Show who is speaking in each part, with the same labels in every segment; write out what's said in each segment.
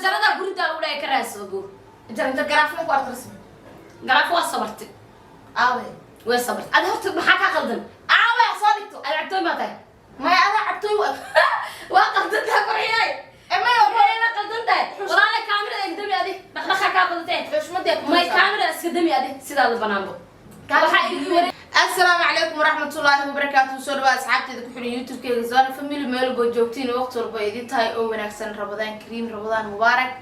Speaker 1: Jaranjarada guridaa lagu dhahay ka raasoogo.
Speaker 2: Jaranjar garaafo ma ku arka, Rasmi?
Speaker 1: Garaafo waa sabartay.
Speaker 2: Aawe?
Speaker 1: Way sabartay. Adi horta maxaa kaa qaldan?
Speaker 2: Aawe, soo dhigto.
Speaker 1: Adi cabtooy maa tahay?
Speaker 2: Maya, adaa cabtooy u eg.
Speaker 1: Waa qaldan tahay, Farxiyay.
Speaker 2: Maya.
Speaker 1: Waa qaldan tahay walaale. Kaamirada iga dami, adi dhaqdhaqa kaa badatee.
Speaker 2: Xushmadee.
Speaker 1: May, kaamirada iska dami adi, sidaada banaanbo waxaa igu wareeg.
Speaker 2: Asalaamu calaykum waraxmatullaahi wabarakaatu. Soo dhawaad asxaabteeda ku xiran YouTube-keyga Zona Family, meel walba joogtiin, waqti walba idin tahay oo wanaagsan. Ramadaan kariim, Ramadaan mubaarak.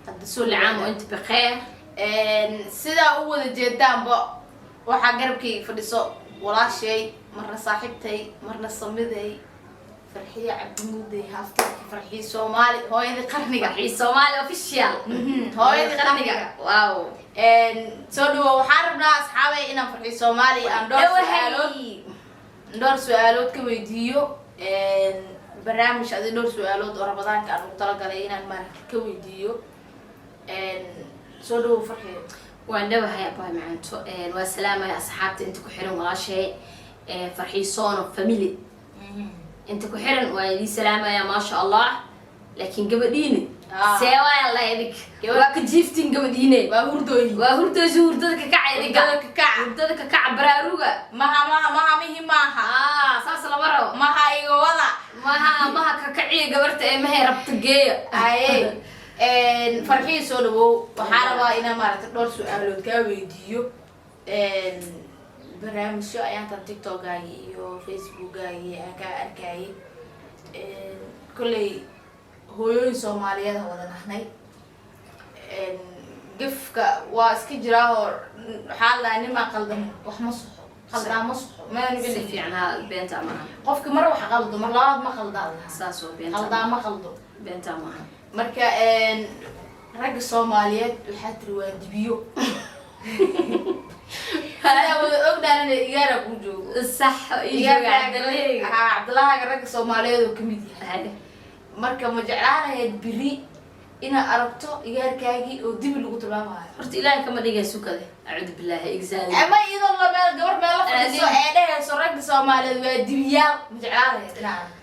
Speaker 2: Hadda soo
Speaker 1: كل عام وأنت بخير.
Speaker 2: Sidaa u wada jeedaanba, waxaa garabkayga fadhiso walaashay, marna saaxiibtay, marna samiday, Farxiye Cabdimuuday, haftarki Farxiye Soomaali, hooyadii qarniga.
Speaker 1: Farxi Soomaali Official.
Speaker 2: Hooyadii qarniga.
Speaker 1: Wow.
Speaker 2: Soo dhawo. Waxaan rabnaa, asxaabay, inaan Farxiye Soomaali aan dhowr su-aalood ka weydiiyo barnaamij. Adi dhowr su-aalood oo Ramadaanka aan ugu talagalay inaan maaragta ka weydiiyo. Soo dhawo, Farxiye.
Speaker 1: Waan dhawahay, abaay macanto. Waa salaamaya asxaabta inta ku xiran walaashay Farxiisono Family inta ku xiran, waa idin salaamaya, maasha Allah. Laakiin gabadhiine see waa la idik waa ka jiiftin gabadhiine.
Speaker 2: Waa hurdooyin.
Speaker 1: Waa hurdooysi, hurdada ka kaca idinka.
Speaker 2: Hurdada ka kaca.
Speaker 1: Hurdada ka kaca, baraaruga.
Speaker 2: Maha, maha, maha, mihi maaha.
Speaker 1: Ah, saas lama rabo.
Speaker 2: Maha iga wada.
Speaker 1: Maha, maha ka kaciya gabarta ee mahay rabta geeya.
Speaker 2: Aye, Farxii, soo dhawow. Waxaa rabaa inaan maaragta dhowr su-aalood kaa weydiiyo barnaamijyo ayaantan TikTokgaagi iyo Facebookgaagi aan kaa arkayay. Kolley hooyooyin Soomaaliyeed ha wada nahnay, gefka waa iska jiraa oo waxaa la dhahay nimaa qaldan wax ma soxo, qaldaa ma soxo.
Speaker 1: Si fiican ha, beenta maaha.
Speaker 2: Qofki mar wax qaldo, mar labaad ma qaldaa la dhahaa.
Speaker 1: Saas oo beenta.
Speaker 2: Qaldaa ma qaldo.
Speaker 1: Beenta maaha.
Speaker 2: Marka ragga Soomaaliyeed waxaa tiri waa dibiyo. Sidaa wada ognaanana, igaara kuu joogo.
Speaker 1: Sax.
Speaker 2: Igaarkaaga Cabdillahaaga ragga Soomaaliyeed oo kamid yahay. Marka ma jeclaan lahayd biri inaad aragto igaarkaagii oo dibi lagu tilmaamayo?
Speaker 1: Horta Ilaahay kama dhigay sukade, acuudu billahi igzaali.
Speaker 2: Ama iyadoo la meel gabar meel la fadhiso ee dhehayso ragga Soomaaliyeed waa dibiyaal, ma jeclaan lahayd inaad aragto?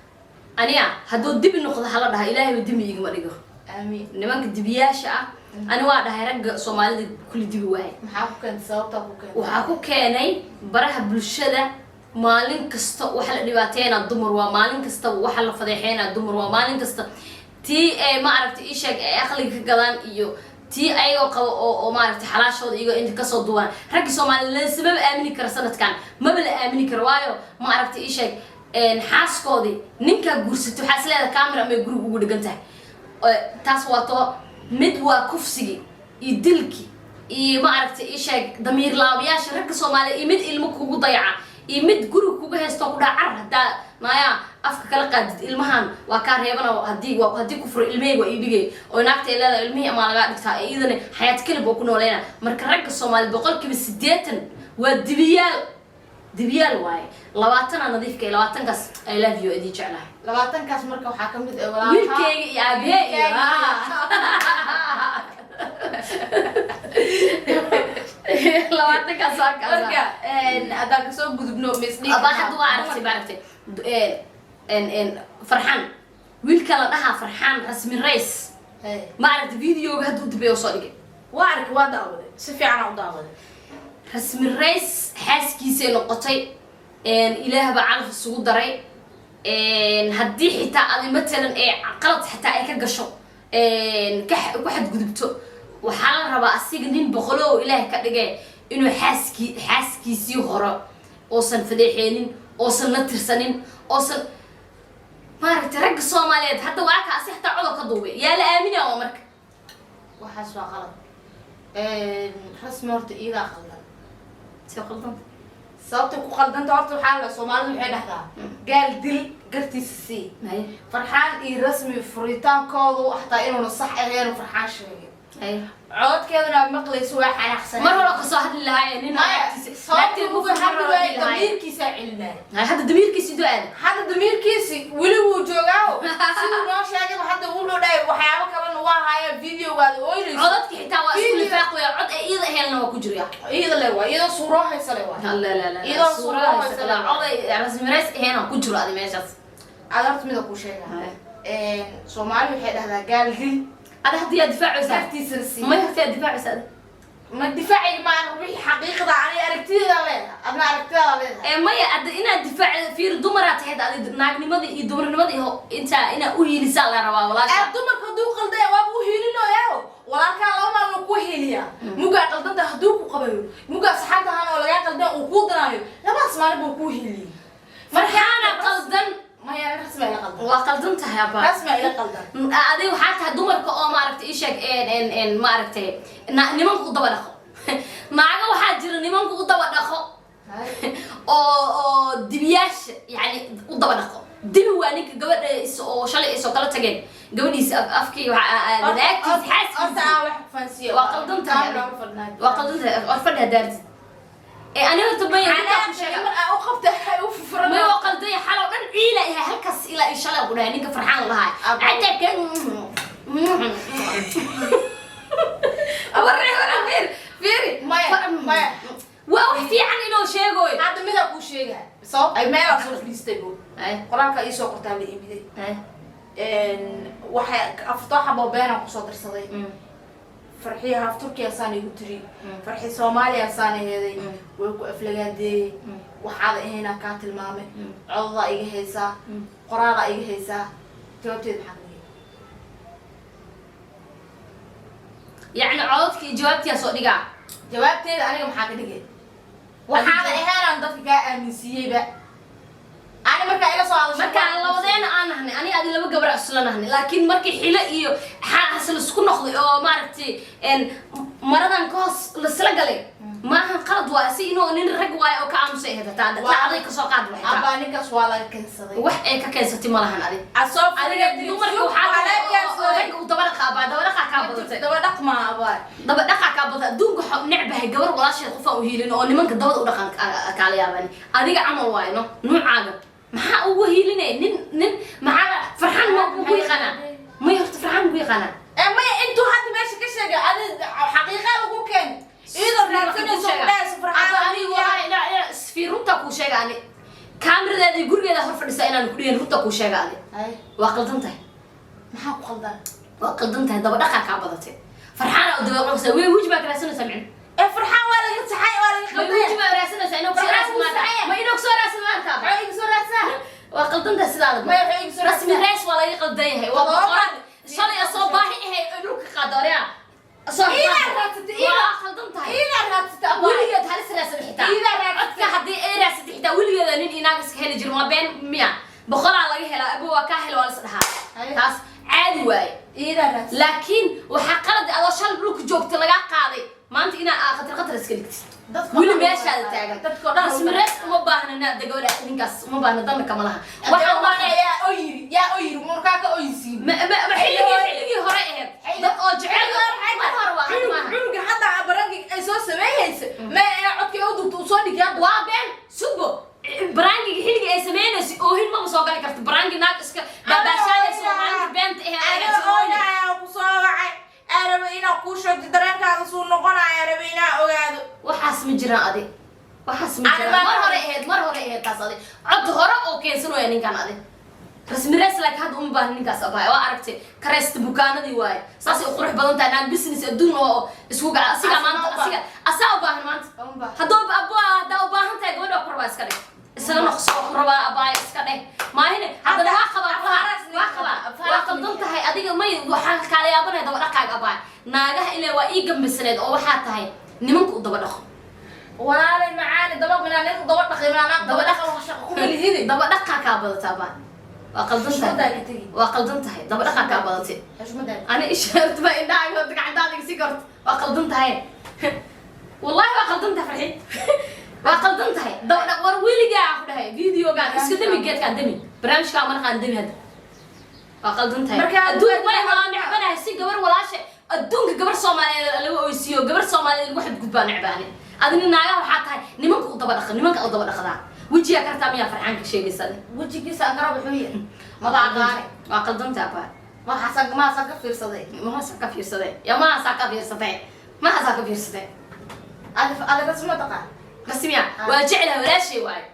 Speaker 1: Aniga hadduu dibi noqdo hala dhaha, Ilaahay dibi igama dhigo.
Speaker 2: Aamiin.
Speaker 1: Nimanka dibiyaasha ah, ani waa dhahay ragga Soomaalida kulli dibi waaye.
Speaker 2: Maxaa ku keentay? Sababtaa ku keentay?
Speaker 1: Waxaa ku keenay baraha bulshada maalin kasta waxa la dhibaateynaa dumar, waa maalin kasta waxa la fadeexeynaa dumar, waa maalin kasta tii ee ma aragtay ii sheeg ee aqliga ka gadaan iyo tii ayagoo qabo oo maaragtay xalaashooda iyagoo inta kasoo duubaan. Ragga Soomaaliya lamaba aamini karo sanadkan, maba la aamini karo, waayo ma aragtay ii sheeg xaaskoodii ninkaa guursatay waxaa is leedahay camera amay guriga ugu dhigan tahay. Taas waa too mid, waa kufsigii iyo dilkii iyo ma aragtay ii sheeg damiir laabayaasha ragga Soomaaliya, iyo mid ilmo kugu dayaca, iyo mid guriga kuga haysto ku dhaha car haddaa naaya afka kala qaadid ilmahan waa kaa reebana, haddii ku furo ilmahayga waa ii dhigay oo naagta ay leedahay ilmihii amaa lagaa dhigtaa ee iyadana xayaat kalib oo ku nooleyna. Marka ragga Soomaaliya 80% waa dibiyaal, dibiyaal waaye. 20 nadiifka iyo 20kaas I love you, idin jeclahay.
Speaker 2: 20kaas marka waxaa kamid ah walaalka.
Speaker 1: Wiilkeyga iyo aabahey iyo 20kaas waa kaasa.
Speaker 2: Marka haddaan kasoo gudubno misdhihi
Speaker 1: Abaa, hadda waa aragtay, ba aragtay Farxaan, wiilka la dhahaa Farxaan Rasmi Rays, ma aragtay videoga hadduu dambeeyo soo dhigay?
Speaker 2: Waa arkay, waa daawaday, si fiican u daawaday.
Speaker 1: Rasmi Rays xaaskiisay noqotay, Ilaah baa calaf isugu daray. Haddii xitaa adi matalan ee qalad xitaa ay ka gasho, ku xadgudubto, waxaa la rabaa asiga nin boqolo oo Ilaah ka dhigay inuu xaaskiisii hore oosan fadeexeenin, oosan la tirsanin, oosan maaragtay. Ragga Soomaaliyeed hadda waa ka asi xataa codol ka duubay, yaa la aaminaa waa marka?
Speaker 2: Waxaas waa qalad. Rasmi horta iyadaa qaldan.
Speaker 1: See qaldan?
Speaker 2: Sababtay ku qaldanta horta waxaa la Soomaalidu waxay dhahdaa gaal dil gartiisa sii. Farxaan iyo Rasmi furitaankoodu xataa inuuna sax ahayn Farxaan sheegay. Cododkeeduna aad maqlayso, waa xanaaqsan.
Speaker 1: Mar hore kasoo hadli lahaayeen nin
Speaker 2: Maya,
Speaker 1: naagtiisa
Speaker 2: sababta
Speaker 1: ugu
Speaker 2: ugu hadli waayey
Speaker 1: hadli lahaayeen.
Speaker 2: Damiirkiisaa celinaya.
Speaker 1: Hay, hadda damiirkiisa intuu aaday?
Speaker 2: Hadda damiirkiisi weli wuu joogaaho, siduu noo sheegay hadda wuxuu dhahay waxyaabo kalena waa haya videogaada ooynayso.
Speaker 1: Codadka xitaa waa isku lifaaq weya, cod ay iyada ahaynna waa ku jira.
Speaker 2: Iyada le waa iyadoo suuroo haysa le waa.
Speaker 1: La la la.
Speaker 2: Iyadoo
Speaker 1: suurada
Speaker 2: suurada
Speaker 1: haysa.
Speaker 2: haysa.
Speaker 1: Cod ay Rasmi Rays ahayn ku jiro adi meeshaas.
Speaker 2: Aad horta mida kuu sheegaa, Soomaali waxay dhahdaa gaal dil
Speaker 1: Ada hadda yaa difaacaysaa?
Speaker 2: Gartiisana sii.
Speaker 1: May, horta yaa difaacaysaa ada?
Speaker 2: Ma difaacayga ma aan wixii xaqiiqda, ani aragtideeda leedahay, adna aragtidaada leedahay.
Speaker 1: Ee maya, adda inaad difaac fiir dumaraa tahay adi, naagnimada iyo dumarnimada iyo intaa inaa u hiilisaa la rabaa walaasha.
Speaker 2: Ee dumarka hadduu qaldaya waaba u hiilinooyaa. Walaalkaa laba maalin ku hiiliyaa, mugaa qaldanta hadduu ku qabayo, mugaa saxantahan oo lagaa qaldan uu kuu danaayo, labadaas maalin buu kuu hiiliyey.
Speaker 1: Farxaana qaldan.
Speaker 2: Maya, rasmi ila qaldan.
Speaker 1: Waa qaldan tahay, abaa.
Speaker 2: Rasmi ila qaldan.
Speaker 1: Adiga waxaa tahay dumarka oo maaragtay isheeg en maaragtay nimanka u daba dhaqo. Naaga waxaa jira nimanka u daba dhaqo oo dibiyaasha, yani u daba dhaqo. Dibi waa ninka gabadha is oo shalay isoo kala tageen gabadhiisa afkii naagtiisa
Speaker 2: Horta
Speaker 1: xaaskiisa.
Speaker 2: Aan wax fahansiiyo.
Speaker 1: Waa qaldan tahay. Waa qaldan tahay, war fadhi hadaartid ee ani horta maya runtaa ku sheega.
Speaker 2: Mar aan u qabta ay u furfuran.
Speaker 1: May, waa qaldan yahay. Xalow dhan ciila yahay halkaas ilaa iyo shalay ku dhahay ninka Farxaan lahaa.
Speaker 2: Abo.
Speaker 1: Catabka warre warre, fiir fiiri.
Speaker 2: Maya, maya.
Speaker 1: Waa wax fiican inuu sheegoy.
Speaker 2: Hadda midaa kuu sheegaa sabab ay meelaa soo fadhiistay bu qoraalka iisoo qortaa la imiday. Waxay aftoo xabo beenaan kusoo dirsaday. Farxiya haaf Turkiya saan igu tiri, Farxi Soomaaliya saan aheeday, way ku aflagaadeeyey. Waxaada ahaynaa kaa tilmaamay, codadaa iga haysaa, qoraalaa iga haysaa. Jawaabteeda maxaa ka dhigay?
Speaker 1: Yacni cododkii jawaabtiyaa soo dhigaa.
Speaker 2: Jawaabteeda aniga maxaa ka dhigay? Waxaada ahaynaan dadka kaa aaminsiiyeyba ani markaa ila soo hadasho.
Speaker 1: Markaan labadeena aan nahnay, aniga adi laba gabar isla nahnay, laakiin markii xilo iyo xaas laisku noqday oo maaragtay maradan ka hoos lasla galay, maahan qalad waa si inuu nin rag waayo oo ka aamusay ahayd hataa dhacday kasoo qaad waxay
Speaker 2: Abaa, ninkaas waa laga keensaday.
Speaker 1: Wax ay ka keensatay ma lahan adi.
Speaker 2: Asoo
Speaker 1: Adiga dumarka waxaa tahay oo ragga u daba dhaqa, abaa, daba dhaqaa kaa badatay.
Speaker 2: Daba dhaqmaa, abaa.
Speaker 1: Daba dhaqaa kaa badatay. Adduunka waxaa u necbahay gabar walaasheed qofaan u hiilin oo nimanka dabada u dhaqan kaala yaabani. Adiga camal waayo no nuucaaga maxaa ugu hiilinaya nin maxaa Farxaan ma ku yaqaanaa? May, horta Farxaan ma ku yaqaanaa?
Speaker 2: Ee maya, intuu hadda meesha ka sheegay adi xaqiiqa lagu keen iyadoo raadsanayso kudhahayso Farxaan.
Speaker 1: Anigu wallahi fi runta kuu sheega, ani kaamiradeeda iyo gurigeeda hor fadhisa inaan ku dhihin, runta kuu sheega adi.
Speaker 2: Hay.
Speaker 1: Waa qaldan tahay.
Speaker 2: Maxaa ku qaldan?
Speaker 1: Waa qaldan tahay, daba dhaqaa kaa badatay. Farxaana u daba dhaqaysa wey, weji baa ka raadsanaysaa micno.
Speaker 2: Ee Farxaan waa laga saxay, waa laga
Speaker 1: Ma
Speaker 2: qaldan.
Speaker 1: weji baa raadsanaysaa inuu kusoo
Speaker 2: Farxaan
Speaker 1: raadsan
Speaker 2: wuu
Speaker 1: maanta?
Speaker 2: saxaya.
Speaker 1: Ma inuu kusoo raadsan maanta?
Speaker 2: Maxaa iga soo raadsaa?
Speaker 1: Waa qaldan tahay sidaada.
Speaker 2: Maya, waxay iga soo
Speaker 1: Rasmi
Speaker 2: raadsaa.
Speaker 1: rees waa laga qaldan yahay, waa
Speaker 2: Todoba.
Speaker 1: boqorad shalay asoo baahi ahay ay dhulka qaado oraa soo.
Speaker 2: Iilaa raadsatay, iilaa.
Speaker 1: Waa qaldan tahay.
Speaker 2: Iilaa raadsatay, abaa.
Speaker 1: Weligeed halis raadsada xitaa.
Speaker 2: Iilaa raadsatay.
Speaker 1: Codka haddii ay raadsatay xitaa, weligeeda nin inaag iska heli jiro. Waa been miya? Boqolaa laga helaa, abo, waa kaa helo, waa lis dhahaa.
Speaker 2: Haye.
Speaker 1: Taas caadi waaye.
Speaker 2: Iilaa raadsatay.
Speaker 1: Laakiin waxaa qalad adoo shalay dhulka joogta lagaa qaaday maanta inaa khatar khatar iska dhigtid.
Speaker 2: Dadka
Speaker 1: weli
Speaker 2: oo dhan
Speaker 1: meeshaada taagan.
Speaker 2: Dadka oo dhan.
Speaker 1: Rasmi rees uma baahna gabadha, ninkaas uma baahna, danna kama laha.
Speaker 2: Waxaan
Speaker 1: waxaan
Speaker 2: waa yaa oo yiri, yaa oo yiri markaa ka oysiin.
Speaker 1: Ma xilligii hore ahayd dad oo jecel mar hore waa hadda maaha.
Speaker 2: Cunuga hadda baranki ay soo sameeyaysa ma ee codka u dugto uu soo dhigay hadda.
Speaker 1: Waa been sugo, baraangiga xilligii ay sameynaysa oohin maba soo gali karto. Baraangi naag iska baabaashaadaysa oo maalinta beenta ahayd
Speaker 2: Aniga ooynaya ku soo wacay, aa rabay inaa kuu sheegto dareenkaaga suu noqonaya, rabay inaa ogaado.
Speaker 1: Waxaas ma jiraan adi, waxaas ma
Speaker 2: Ani
Speaker 1: jiraan.
Speaker 2: baa-
Speaker 1: Mar hore ahayd, mar hore ahayd taas adi. Cod hore oo keensanaya ninkan adi rasmi rees, laakiin hadda uma baahna ninkaas, abaay. Waa aragtay kareysta bukaanadii waaye, saasay u qurux badan tahay naag business adduun oo isku gaca asiga.
Speaker 2: Asma
Speaker 1: Maanta
Speaker 2: u baahan.
Speaker 1: asiga asaa u baahan maanta.
Speaker 2: Uma baahan.
Speaker 1: Hadduu abo haddaa u baahan tahay gabadha waa ku rabaa iska dheh, isaga noqso, waa ku rabaa abaay iska dheh. Maahine haddana waa qabaa kulaha, waa qabaa, waa qaldan tahay adiga. May, waxaa kaala yaabanaya daba dhaqaaga, abaay. Naagaha ilaa waa ii gambisaneed oo waxaa tahay nimanka u daba dhaqo.
Speaker 2: Walaalay macaani, daba minaa nin daba dhaqay minaa naag daba dhaqa wax shaqo kuma lihidi.
Speaker 1: Daba dhaqaa kaa badata, abaa, waa qaldan
Speaker 2: Xushmadaa
Speaker 1: tahay.
Speaker 2: ka tegi.
Speaker 1: Waa qaldan tahay, daba dhaqaa kaa badatay.
Speaker 2: Xushmadaa.
Speaker 1: Ani ishaartma indhahaaga horta gacantaada isi korto. Waa qaldan tahay, wallahi waa qaldan tahay, Farxi, waa qaldan tahay. Daba dhaq war weligaa ku dhahay videogaan iska dami, geedkaan dami, barnaamijkaan markaan dami hadda. Waa qaldan tahay. Adduunka way waa necbanahay si gabar walaasha, adduunka gabar Soomaaliyeed lagu oysiiyo, gabar Soomaaliyeed lagu xadgudbaa necbaani. Adina naagaha waxaa tahay nimanka u daba dhaqa, nimanka u daba dhaqdaa. Wejigaa kartaa miyaa Farxaanka sheegaysa?
Speaker 2: Wejigiisa aan garab wuxuu yahay maba aqaani.
Speaker 1: Waa qaldan tahay, abaa.
Speaker 2: Maxaasan mahaasan ka fiirsaday?
Speaker 1: Mahaasaa ka fiirsaday ya, mahaasaa ka fiirsatay, mahaasaa ka fiirsatay.
Speaker 2: Adi adi rasmi ma taqaan?
Speaker 1: Rasmiya waa jeclahay, walaashay waayo.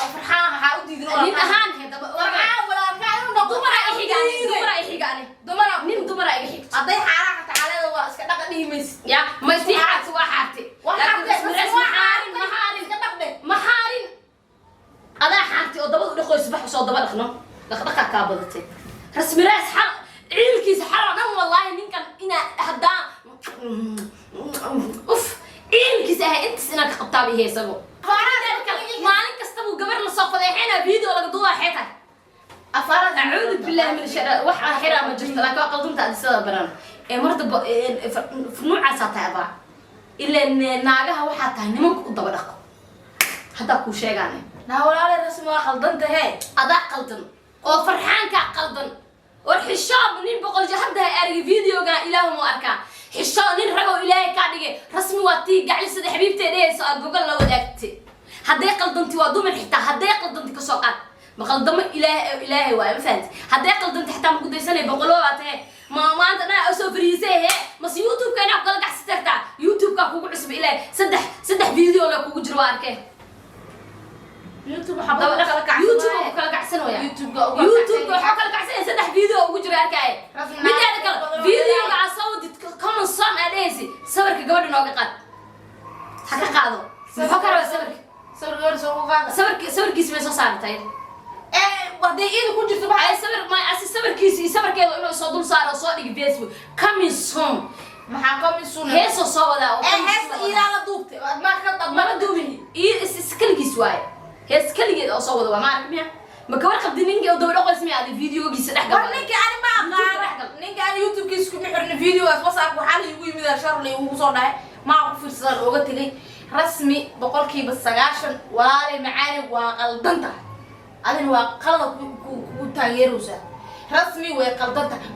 Speaker 2: Oo Farxaan waxaa u diidin?
Speaker 1: Nin ahaan he daba
Speaker 2: Farxaan walaalkaa inuu noqdo.
Speaker 1: Dumara ixigaane, dumara ixigaane.
Speaker 2: Dumara.
Speaker 1: Nin dumara iga xigto.
Speaker 2: Hadday xaaraan. maysid.
Speaker 1: Ya, ma istii xaarti? Waa xaarti.
Speaker 2: Waa
Speaker 1: Laakiin
Speaker 2: xaartay,
Speaker 1: Rasmi Raas
Speaker 2: waa
Speaker 1: ma xaarin, ma
Speaker 2: xaartay.
Speaker 1: xaarin.
Speaker 2: Iska dhaqde.
Speaker 1: Ma xaarin, adaa xaartay oo dabada u dhaqoyso. Bax, soo daba dhaqno, dhaqdhaqaa kaa badatay. Rasmi Raas xal ciilkiisa xal oo dhan, wallaahi ninkan inaa haddaa uf ciilkiisa ahay intaas inaan ka qabtaaba ihe isago. Maalin kasta buu gabar lasoo fadeexeynaa, video laga duubaa, xee tahay.
Speaker 2: Afaaraad.
Speaker 1: Acuudu billahi min shar. Wax aan xiraa ma jirto, laakiin waa qaldunta adisada baran ee marda nuucaasaa tahay abaa. Ileen naagaha waxaa tahay nimanka u daba dhaqo, haddaa kuu sheegaane.
Speaker 2: Naa walaale, Rasmi waa qaldan tahe.
Speaker 1: Adaa qaldan oo Farxaankaa qaldan. War xishoob, nin 100 hadda ha argi videogan, ilaahu mu arkaa. Xishoo, nin ragoo Ilaahay kaa dhigay. Rasmi waa tii gaclisada xabiibtay dhehayso aad gogol la wadaagtay. Hadday qaldanti, waa dumar, xitaa hadday qaldanti kasoo qaad, ma qaldamo, Ilaahay Ilaahay waay, ma fahanti? Hadday qaldanti xitaa ma kudaysanay? Boqoloo baa tahe, ma maanta dhan soo fariisay he mase YouTube-ka inaa kala gacsi tartaa? YouTube-ka kugu cusub, Ilaahay, saddex video le kugu jiro, waa arkee.
Speaker 2: YouTube waxaa badan kala kacsan.
Speaker 1: YouTube ku kala kacsanaya.
Speaker 2: YouTube-ga uga
Speaker 1: YouTube waxaa kala kacsanaya, saddex video ugu jiro arkaaye.
Speaker 2: Rasmi
Speaker 1: Mideeda kale,
Speaker 2: badan
Speaker 1: videoga aa soo wadid, common son aa dhehaysi, sawirka gabadha nooga qaad. Ha ka qaado, muxuu ka rabaa sawirka?
Speaker 2: Sawir gabadha soo uga qaada.
Speaker 1: Sawirkiisa may soo saaratay?
Speaker 2: Ee hadday iida ku jirto maxay?
Speaker 1: Ay sawir ma asi, sawirkiisa iyo sawirkeeda inuu soo dul saaro oo soo dhigi Facebook, coming soon.
Speaker 2: Maxaa coming soon?
Speaker 1: Heesoo soo wadaa oo
Speaker 2: Ee
Speaker 1: coming
Speaker 2: heesta
Speaker 1: soon wadaa.
Speaker 2: Iidaa la duubtay ma ka
Speaker 1: Mama duubin, iyo is kaligiis waaye, hees kaligeed oo soo wada waa. Ma arag miya? Ma kawar qabdi ninka oo daba dhaqoys miya adi videogiisa dhex
Speaker 2: War
Speaker 1: gala?
Speaker 2: Ninka ani ma aqaana, ninka ani YouTube-kiisa kuma xirna. Videogaas WhatsApp waxaa la igu yimid shar la igu soo dhahay, maa ku fiirsadaan ooga tegay. Rasmi 90% walaalay macaani waa qaldan tahay, adina waa qalada ku taageeraysaa. Rasmi way qaldan tahay.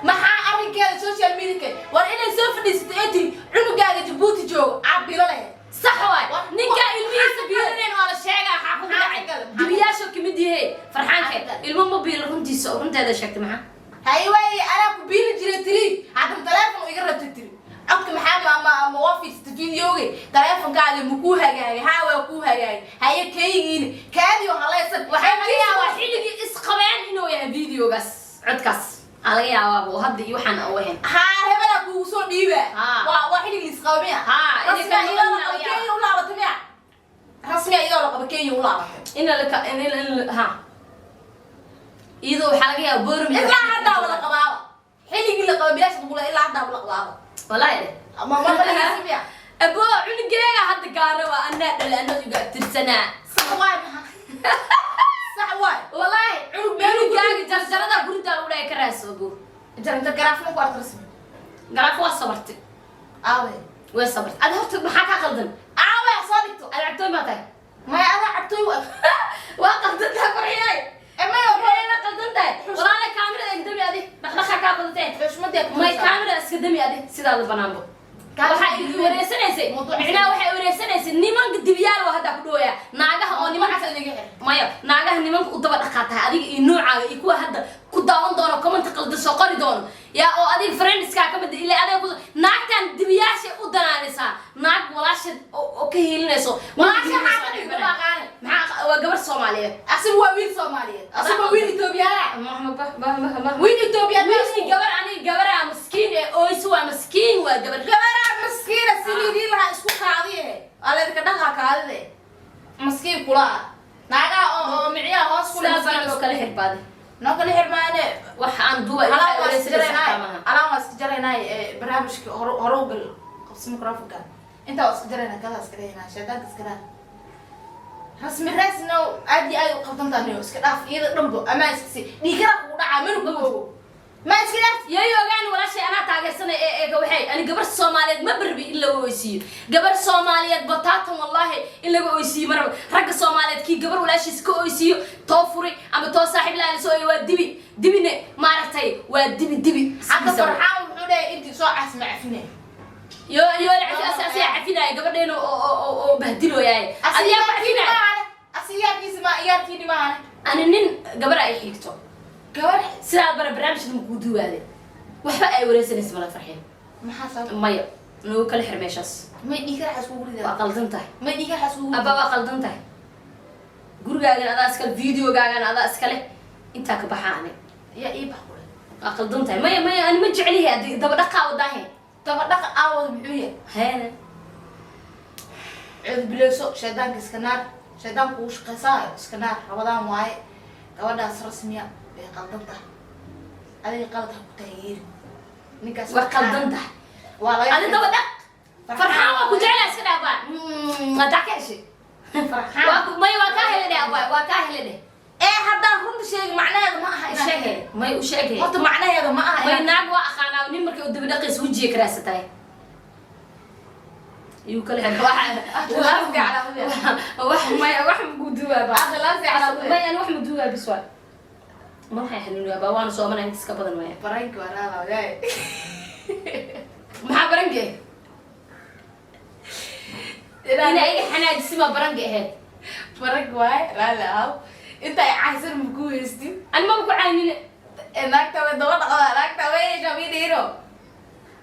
Speaker 2: Maxaa arrinkeeda social media? War inay soo fadhiisatay ee tiri cunugaaga Jabuuti joogo cabiro leh.
Speaker 1: Sax waay.
Speaker 2: War-
Speaker 1: Ninka ilmihiisa biilaneen waa la sheegaa. Waxaa kugu
Speaker 2: Maxaa
Speaker 1: dhacay?
Speaker 2: ka galay?
Speaker 1: Dibiyaasho kamid yahe Farxaanke.
Speaker 2: Maxaa ka galay?
Speaker 1: Ilmo ma biilo, runtiisa runteeda sheegtay, maxaa?
Speaker 2: Hay waay, anaa ku biili jiray tiri, hadda teleefon iga rabtay tiri. Codka maxaa ma waa fiirsatay videoga? Teleefonkaaga ma kuu hagaagay? Haa, waa kuu hagaagay. Haye, kaygiina kaadiyo halaysan.
Speaker 1: Waxaa laga yaabaa xilligii isqabeen inuu yahay videogaas, codkaas aa laga yaabaaba oo hadda iyo waxaan u ahayn.
Speaker 2: Haa, hebelaa kuugu soo dhiiba.
Speaker 1: Haa.
Speaker 2: Waa xilligii isqaba miya?
Speaker 1: Haa, inay
Speaker 2: Rasmi
Speaker 1: kala
Speaker 2: iyadoo la
Speaker 1: noqon
Speaker 2: qabo
Speaker 1: laga yaabaa.
Speaker 2: Kenya u laabatay miya? Rasmi iyadoo la qabo Kenya u laabatay.
Speaker 1: In la in ha iyadoo waxaa laga yaabaa Boorami.
Speaker 2: Ilaa haddaa wala qabaaba, xilligii la qaba bilaash dugula, ilaa haddaa wala qabaaba.
Speaker 1: Wallahi dheh.
Speaker 2: Ma balagaysa miya?
Speaker 1: Abo, cunugeega hadda gaara waa anaa dhala, anaa iga abtirsanaa.
Speaker 2: Sax waay, maxaa sax waay?
Speaker 1: Wallahi
Speaker 2: Cunug meel ku
Speaker 1: cunugaaga jarjarada guridaa lagu dhahay ka raas, abo.
Speaker 2: Jaranjar garaafma ku arka Rasmi?
Speaker 1: Garaaf waa sabartay.
Speaker 2: Aawe?
Speaker 1: Way sabartay. Adi horta maxaa kaa qaldan?
Speaker 2: Aawe, soo dhigto.
Speaker 1: Ada cabtooy maa tahay?
Speaker 2: Maya, adaa cabtooy wa.
Speaker 1: Waa qaldan tahay, Farxiyay.
Speaker 2: E maya.
Speaker 1: Waa qaldan tahay walaala. Kaamirada iska dami, adi dhaqdhaqa kaa badatee.
Speaker 2: Xushmadii.
Speaker 1: May, kaamirada iska dami adi, sidaada banaanbo. Waxaa i wareysanaysay, micnaha waxay wareysanaysay nimanka dibiyaal waa hadda ku dhawaya naagaha oo nimanka. Maya, naagaha nimanka u daba dhaqaa tahay adiga iyo noocaaga iyo kuwa hadda ku daawan doono, comment qaldan soo qori doono, yaa oo adiga friendskaa ka mid ilaa adiga ku naagtan dibiyaashay u danaanaysaa, naag walaasheed oo ka hiilinayso.
Speaker 2: Walaasha maxaa ka dhigta? Ma aqaane.
Speaker 1: Maxaa waa gabar Soomaaliyeed.
Speaker 2: Asiga waa wiil Soomaaliyeed, asiga waa wiil Etoobiyaan, wiil Etoobiyaan.
Speaker 1: Wiil gabar, aniga gabaraa maskiin ee oyso, waa maskiin, waa gabar.
Speaker 2: Gabaraa maskiina siliidii lahaa isku kaadiye, aleedka dhaqaa kaadide, maskiin kula ah naagaha oo micyaha hoos ku
Speaker 1: Sidaa baran loo kala xirbaade.
Speaker 2: Noo kala xirmaane.
Speaker 1: Wax aan duwa.
Speaker 2: Alaan waa iska jaraynay, alaan waa iska jaraynay. Barnaamijka hore hore u gal, qabsi microfonka, intaa waa iska jaraynaa, kadaa iska dhaynaa, shaydaanka iska dhaa. Rasmi Raasna aad iyo aad u qaldantaa, iska dhaaf iyada dhanbo, amaa iska sii dhiigara kugu dhacaa mana ku ogo, ma iska dhaaf.
Speaker 1: Yay ogaan walaashay, anaa taageersanay ee waxay ani gabar Soomaaliyeed ma barbi in laga oysiiyo gabar Soomaaliyeed bataatan, wallahi in laga oysiiyo maraba. Ragga Soomaaliyeed kii gabar walaashiis ka oysiiyo, too furi ama too saaxiib laa lasoo ooyo, waa dibi dibine, maaragtay, waa dibi dibi.
Speaker 2: Hadda Farxaan wuxuu leeyahay intii soo cas ma cafine.
Speaker 1: Yo la cafi, asiga cafinaayo gabadheena oo bahdilooyaay, adigaa ku cafinaayo.
Speaker 2: Asiyaarkiisa ma iyaarkiini maahane.
Speaker 1: Ani nin gabar ay xigto.
Speaker 2: Gabar.
Speaker 1: Sidaa bara barnaamijka makuu duwaade, waxba ay wareysanaysa mala, Farxeen.
Speaker 2: Maxaa sabab?
Speaker 1: Maya, nagu kala xir meeshaas.
Speaker 2: May dhiigara xas kugu
Speaker 1: Waa
Speaker 2: ridaa.
Speaker 1: qaldan tahay.
Speaker 2: May dhiigara xas kugu.
Speaker 1: Abba, waa qaldan tahay. Gurigaagan adaa iskale, videogaagan adaa iskale, intaa ka baxa ani.
Speaker 2: Yaa ii bax kule.
Speaker 1: Waa qaldan tahay. Maya, maya, ani ma jeclihi adi daba dhaqaa wadaahe.
Speaker 2: Daba dhaqa aawada muxuu yahay?
Speaker 1: Heene.
Speaker 2: Cid bileyso, shaydaanka iska naar, shaydaanku uu shaqaysaayo, iska naar. Rabadaan waaye. Gabadhaas Rasmiya way qaldan tahay, adiga qalad ha ku taageeri ninkaas.
Speaker 1: Waa qaldan tahay.
Speaker 2: Waa laga
Speaker 1: Adi daba dhaq. Farxaan waa ku jeclaa, iska dhaaf baa hadaa ka heshay.
Speaker 2: Farxaan.
Speaker 1: Waa ku may, waa kaa hele dheh abaa, waa kaa hele dheh.
Speaker 2: Ee, haddaan runta sheegi, macnaheeda ma aha
Speaker 1: U
Speaker 2: inaan
Speaker 1: sheegay, may u sheegay.
Speaker 2: Horta macnaheeda ma aha
Speaker 1: May
Speaker 2: inaan
Speaker 1: naag waa aqaanaa, nin markay u daba dhaqaysa wejiga karaasatahay yuu kala xir wax may, wax maguduwaa ba. May, ani wax maduwaa bis waa ma waxay xanuuniyaa baa, waana soomanaa inta iska badan maya.
Speaker 2: Baranki waa raada wadaay.
Speaker 1: Maxaa baranke? Ina iga xanaajisi maa baranka ahayd?
Speaker 2: Baranki waaye, raali ahaw. Inta ay caysan ma ku haystin.
Speaker 1: Ani maba ku caynine.
Speaker 2: Naagta way daba dhaqdaa, naagta way yeeshaa miidhiino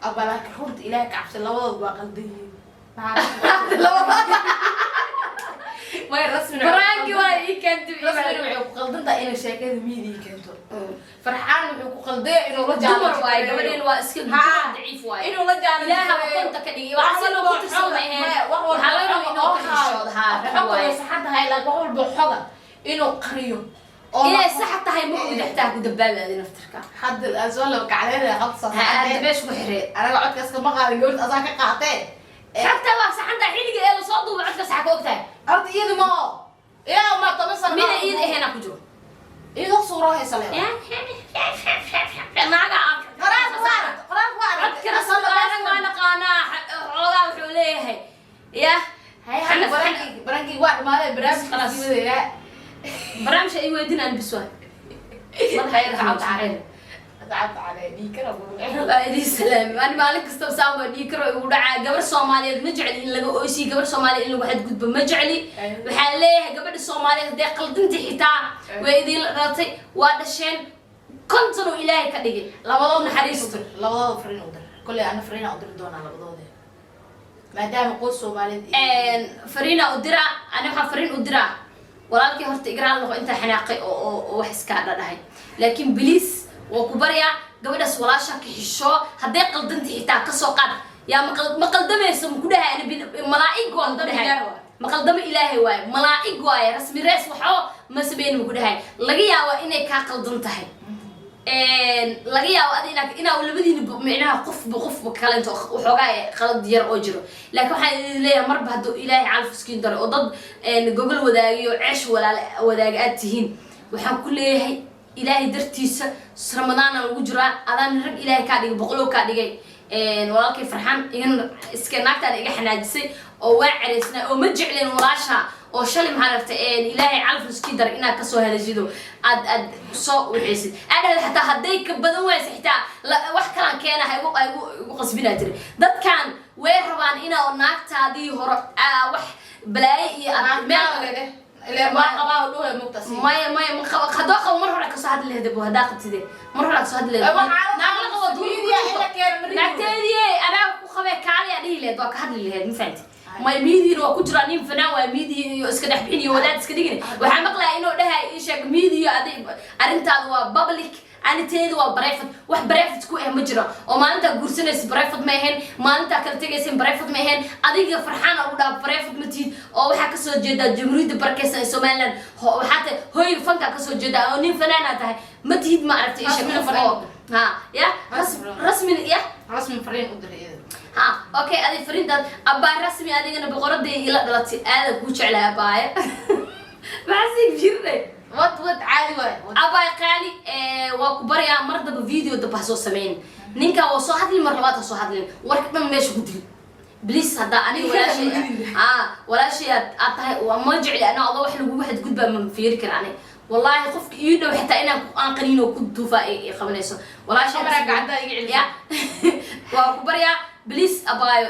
Speaker 2: aba, laakiin runta Ilaahay ka cabsi, labadooda waa qaldan yihiin. Maxaa may Rasmina
Speaker 1: Baranki waa ii keentay.
Speaker 2: Rasmina waxay ku qaldan tahay inay sheekada miidiya keento. Farxaan wuxuu ku qaldaya inuu la jaalo.
Speaker 1: Dumar waaye gabadheen, waa iska dumar daciif waaye.
Speaker 2: Inuu la jaalo.
Speaker 1: Ilaaha konta ka dhigay waxaa si loo ku tirsan ahayn, waxaa laga rabaa inuu ka xishoodo. Haa, rag waaye.
Speaker 2: Way saxan tahay, laakiin wax walba xoga inuu qariyo oo
Speaker 1: Inay sax tahay ma ogid, xitaa ku dambaabi adi naftirka.
Speaker 2: Hadda aan soo laba kacleynaya qabta.
Speaker 1: Ha aada meesha ku xiree.
Speaker 2: Anaga codkaas kama qaadin, gabadha asaa ka qaatee.
Speaker 1: Xagta waa saxanta xilliga ee lasoo duuba codka sax ka ogtahay.
Speaker 2: Horta iyadu ma ilaa ma 10 sano.
Speaker 1: Mida iyada ahaynaa ku jiro.
Speaker 2: Iyadoo suuro haysa le.
Speaker 1: Naaga.
Speaker 2: Qoraalka waa arag, qoraalka waa arag.
Speaker 1: Codka rasuulka waa naqaanaa, xoogaa wuxuu leeyahay ya.
Speaker 2: Hay hay, barankii, barankii waa dhamaaday, barnaamijka
Speaker 1: Khalaas.
Speaker 2: sii wadayaa.
Speaker 1: Barnaamijka ay weydinaan bis waa madaxa.
Speaker 2: Tacabta caley, dhiigkana buu.
Speaker 1: Waa idin salaamay. Ani maalin kastaba saan waa dhiig karo igu dhacaa. Gabar Soomaaliyeed ma jecli in laga oysiyo, gabar Soomaaliyeed in lagu xadgudbo ma jecli. Waxaan leeyahay gabadha Soomaaliyeed hadday qaldinta xitaa way idin dhalatay, waa dhasheen, 50 oo Ilaahay ka dhigay.
Speaker 2: Labadooda
Speaker 1: Naxariisto.
Speaker 2: Labadooda fariin u dir. Kolley ana fariina u diri doonaa labadooda, maadaama qoys Soomaaliyeed.
Speaker 1: Fariina u diraa, ani waxaan fariin u diraa walaalkii. Horta igraal noqo intaa xanaaqay oo wax iskaa dhadhahay, laakiin please waa ku baryaa, gabadhaas walaasha ka xisho. Hadday qaldanta xitaa kasoo qaad yaa ma qaldamayso, ma ku dhahay ani malaa'ig waan ku dhahay, ma qaldamo, Ilaahay waaye, malaa'ig waaye. Rasmi Rees waxba ma sameyn, ma ku dhahay. Laga yaabo inay kaa qaldan tahay, laga yaabo adi inaa labadiina micnaha qofba qofba kalento waxoogaa qalad yar oo jiro, laakiin waxaan idin leeyahay marba hadduu Ilaahay calaf iskiin daray oo dad gogol wadaagayo, ceesh walaal wadaaga aad tihiin, waxaan ku leeyahay Ilaahay dartiisa, Ramadaana lagu jiraa, adaan rag Ilaahay kaa dhigay, boqolow kaa dhigay. Walaalkay Farxaan igan iska naagtaan iga xanaajisay oo waa ceraysnaa oo ma jecleen walaasha oo shalay maxaa rabta Ilaahay calaf iskii daray inaad kasoo hadashido, aad soo wixaysid, aad dhahda xataa hadday ka badan waysa xitaa wax kalaan keena ha igu qasbinaa tiri. Dadkan way rabaan inaa naagtaadii hore wax balaayo iyo aad meel maya maya, ma qabo. Haddoo qabo mar hore kasoo hadli lahayd bo, haddaa qabtide mar hore kasoo hadli lahayd. Naag la qabo duur ku jirto, naagteedii anaa ku qabee kaaliyaa dhihi lahayd, waa ka hadli lahayd, ma fahanti? May miidiina waa ku jiraa, nin fanaan waa, miidiya iyo iska dhex bixin iyo wadaad iska dhigin. Waxaa maqlaya inuu dhahay ii sheeg miidiya, adig arrintaada waa public, aniteeda waa private. Wax private ku ah ma jiro oo maalintaa guursanaysa private ma ahayn, maalintaa kala tegaysa private ma ahayn. Adiga Farxaan ugu dhaha private ma tihid oo waxaa kasoo jeedaa Jamhuuriyadda barakeysan ee Somaliland, waxaa tahay hoyga fankaa kasoo jeedaa oo nin fanaana tahay, ma tihid, ma aragtay? Ii sheeg qof oo ha ya Rasmi ya.
Speaker 2: Rasmi fariin u diray iyada.
Speaker 1: Ha, okay, adi fariintaad abbaa Rasmi, adigana boqoraday ila dhalatay, aada kuu jeclahay abbaaye, maxaa sii jirnay?
Speaker 2: Wad wad, caadi waay.
Speaker 1: Abaay qaali, waa ku baryaa, mar daba video daba ha soo samayn. Ninkan waa soo hadlin, mar labaad ha soo hadlin, warka dhan meesha ku dil please. Haddaa aniga walaashay walaashay aad tahay, waa ma jecli anaa adoo wax lagugu xadgudbaa, ma fiiri kara ani wallahi. Qofka ii dhow xitaa inaan aan qaniino ku duufaa ay qabanayso walaashay.
Speaker 2: Kamera gacanta iga celisa.
Speaker 1: Ya, waa ku baryaa, please abaayo,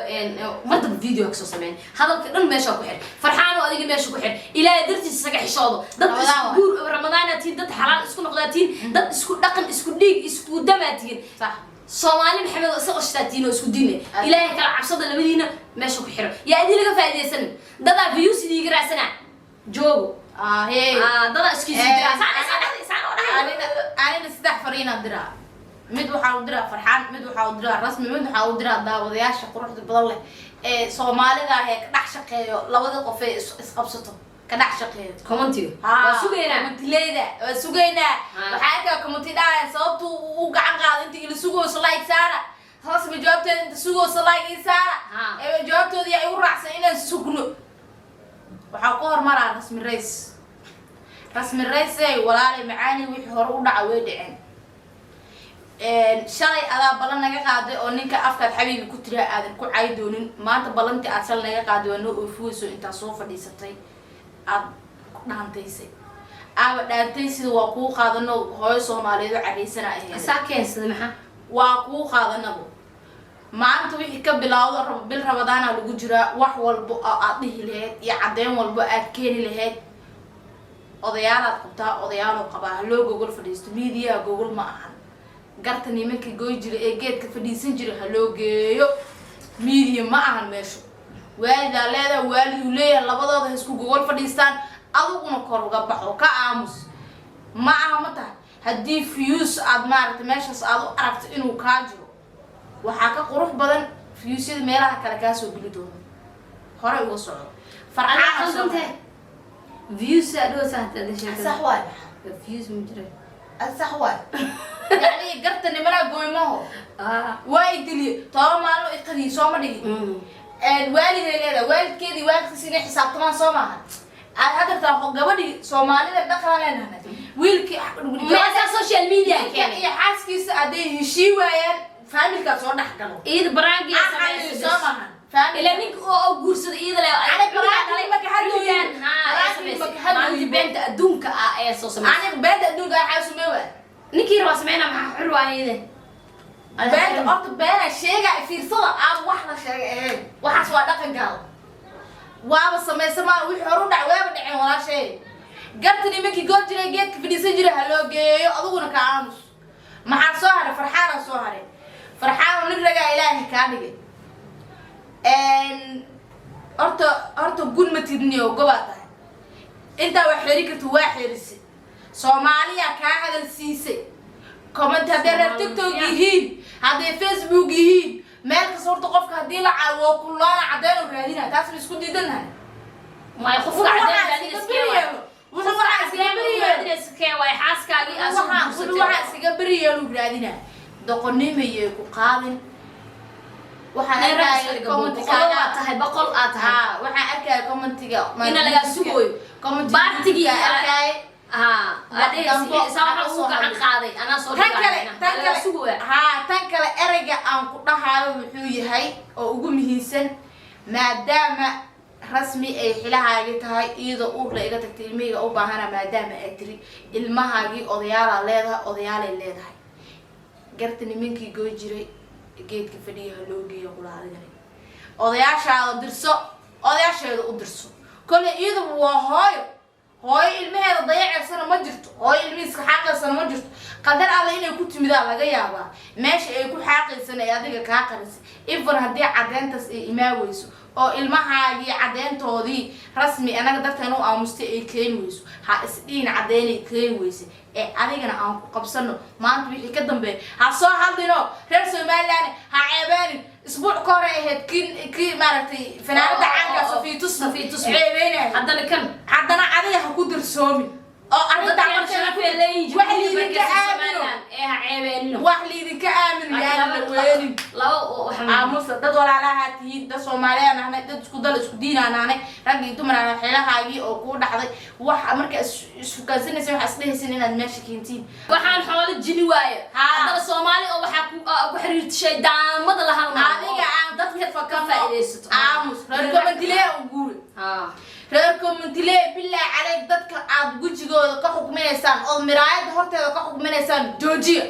Speaker 1: mar daba video ha kasoo sameyn, hadalka dhan meesha ku xir. Farxaano, adiga meesha ku xir, Ilaahay dartiisa isaga xishoodo dad
Speaker 2: Ramadaan
Speaker 1: isku
Speaker 2: waay.
Speaker 1: guur Ramadaana tihiin, dad xalaal isku noqdaa tihiin, dad isku dhaqan, isku dhiig, isku damaa tihiin.
Speaker 2: Sax.
Speaker 1: Soomaali Maxamed oo isa qashtaa tihiin oo isku diine. Ilaahay kala cabsada, labadiina meesha ku xiro, yaa idin laga faa'iidaysanin, dadaa views idiiga raadsana joogo.
Speaker 2: Ahey.
Speaker 1: Dadaa iskiisu diraa saan saan saan oo dhahay.
Speaker 2: Anina 3 fariinaan diraa. Mid waxaa u diraa Farxaan, mid waxaa u diraa Rasmi, mid waxaa u diraa daawadayaasha quruxda badan leh ee Soomaalida ah ee ka dhex shaqeeyo labada qof ee isqabsato ka dhex shaqeeyo.
Speaker 1: Commentiga waa sugaynaa.
Speaker 2: Commentileyda waa sugaynaa. Waxaa arkaa commenti dhahaya sababtu uu gacan qaado inta ila sugayso like saara, Rasmi jawaabteeda inta sugayso like ii saara. Ee jawaabtooda yaa igu raacsan inaan sugno. Waxaa ku hormaraa Rasmi Rays. Rasmi Raysey, walaalay macaani, wixii hore u dhaca way dhiceen. Shalay adaa ballan naga qaaday oo ninka afkaad xabiibi ku tiraa aadan ku cay doonin. Maanta ballantii aad shalay naga qaaday waa noo oofiyeyso. Intaad soo fadhiisatay aad ku dhaantaysay aaba dhaantaysida waa kuu qaadano. Hooyo Soomaaliyeed oo cadhaysana ahayd.
Speaker 1: Saa keensada maxaa?
Speaker 2: Waa kuu qaadanabo. Maanta wixii ka bilaawdo bil Rabadaana lagu jiraa, wax walbo oo aad dhihi lahayd iyo caddeyn walbo aad keeni lahayd, odayaalaad qabtaa, odayaaloo qabaa, ha loo gogol fadhiisto. Miidiyaha gogol ma ahan. Garta nimanka goy jira ee geedka fadhiisan jira ha loo geeyo, miidiya ma ahan meeshu. Waalidaa leedahay, waaliduu leeyahay, labadooda ha isku gogol fadhiistaan. Adiguna kor uga baxo, ka aamus. Ma aha ma tahay haddii views aad maaragtay meeshaas aad u aragto inuu kaa jiro, waxaa ka qurux badan viewsyada meelaha kale kaa soo geli doono. Hore uga soco.
Speaker 1: Anaa
Speaker 2: Farxaan.
Speaker 1: khaldantee views adhow saata
Speaker 2: Sax waay.
Speaker 1: Views ma jira.
Speaker 2: Sax waay, yani garta nimanaa goymaho waa i diliye, 10 maalin oo iqadiyi sooma dhigin. Waaliday leedahay, waalidkeedii waalidkiis inay xisaabtamaan soo maaha. Aad hadartaa gabadhii Soomaalida dhaqan leenahay, wiilkii
Speaker 1: meesha social media
Speaker 2: ninka
Speaker 1: keenay
Speaker 2: iyo xaaskiisa hadday heshii waayaan, familykaa soo dhex galo.
Speaker 1: Iyada baraangiya.
Speaker 2: Soo maahan.
Speaker 1: Ilaa ninka oo guursada iyada le.
Speaker 2: Ani baraangi ma ka hadlooyin. Baraangi ma ka hadlooyin.
Speaker 1: Maalinta beenta adduunka ah ayaa soo samaysay.
Speaker 2: Ani beenta adduunka waxaa sumee waay.
Speaker 1: Ninkii rabaa sameyna, maxaa xur waa iyada.
Speaker 2: Beenta horta beena sheega, fiirsada aan wax la sheegay ahayn. Waxaas waa dhaqan gaal, waaba samaysa maa. Wixii hore u dhac waaba dhaceen. Walaashay, garta nimankii goor jiray geedka fadhiisan jiray ha loo geeyo, adiguna ka aamus. Maxaa soo haray? Farxaana soo haray. Farxaano, nin ragaa Ilaahay kaa dhigay. Horta gun ma tidniyo, gobaa tahay. Intaa wax xeri karta waa xerisay. Soomaaliya kaa hadal siisay comment, hadday reer TikTok yihiin, hadday Facebook yihiin, meel kasta. Horta qofka haddii la caawo kululaana cadeen oo raadina, taas ma isku diidanahay?
Speaker 1: Maya, qofka cadeen raadinaysa kee waay?
Speaker 2: Wuxuu waxaa iskaga beriyeelo.
Speaker 1: Raadinaysa kee waay? Xaaskaagii aad soo
Speaker 2: wuxuu
Speaker 1: guursatay.
Speaker 2: Waxaa iskaga beriyeelu raadina. Doqonimayay ku qaadin. Waxaan arkaya
Speaker 1: Boqol waa tahay, boqol aad tahay.
Speaker 2: Haa, waxaan arkaya commentiga.
Speaker 1: Ina lagaa sugooyo.
Speaker 2: Commentiga
Speaker 1: Baartigii
Speaker 2: arkaya.
Speaker 1: Haa, saa waxa ugu gacan qaaday anaa soo
Speaker 2: Tan kale, tan
Speaker 1: lagaa
Speaker 2: kale
Speaker 1: sugooya.
Speaker 2: Haa, tan kale, ereyga aan ku dhahayo wuxuu yahay oo ugu muhiimsan, maadaama Rasmi ay xilahaagii tahay, iyadoo uurla iga tagtay, ilmahayga u baahana, maadaama ay tiri ilmahaagii odayaalaa leedahay, odayaalay leedahay, garta nimankii goy jiray geedka fadhiya ha loo geeyo. Qulaadigani odayaashaada dirso, odayaasheeda u dirso. Kolley iyaduba waa hooyo. Hooyo ilmaheeda dayaceysana ma jirto, hooyo ilmihiiska xaaqaysana ma jirto. Qadar Alle inay ku timidaa laga yaabaa meesha ay ku xaaqaysana ee adiga kaa qarisay. Even haddii caddeyntaas ay imaaweyso oo ilmahaagii caddeyntoodii Rasmi anaga darteen u aamustay ay keeni weyso, ha isdhihin caddeynay keeni weyse ee adigana aan ku qabsano. Maanta wixii ka dambeeya ha soo hadlino. Reer Somaliland ha ceebeenin. Isbuuc ka hore ahayd kii maaragtay fanaanada caanka Safiya Tusmo
Speaker 1: Safiya Tusmo.
Speaker 2: ceebeynaya.
Speaker 1: Haddana kan.
Speaker 2: Haddana adiga ha ku darsoomin oo arrintaa
Speaker 1: dadkan
Speaker 2: markaa
Speaker 1: sharafay leeyihiin.
Speaker 2: Wax liidinka aamino.
Speaker 1: Somaliland ee ha ceebeenino.
Speaker 2: Wax liidinka aamino yaan la weenin.
Speaker 1: Laba waxa
Speaker 2: Aamusa. Dad walaalaha tihiin, dad Soomaaliyaan ahnay, dad isku dal isku diinaan ahnay, rag iyo dumar aan. Xeelahaagii oo kuu dhaxday, waxa marka isfukaansanaysa waxaa isdhehaysan inaad meesha keentiin.
Speaker 1: Waxaan xoolo jini waaye. Haddana Soomaali oo waxaa ku xiriirta shaydaamada la halmaado.
Speaker 2: Adiga aan
Speaker 1: dadka ka
Speaker 2: fakano.
Speaker 1: faa'iidaysato.
Speaker 2: Aamus. Reer commentile u guuri. Reer commentile, bilaa caleyk, dadka aad wejigooda ka xukminaysaan ood miraayadda horteeda ka xukminaysaan joojiya.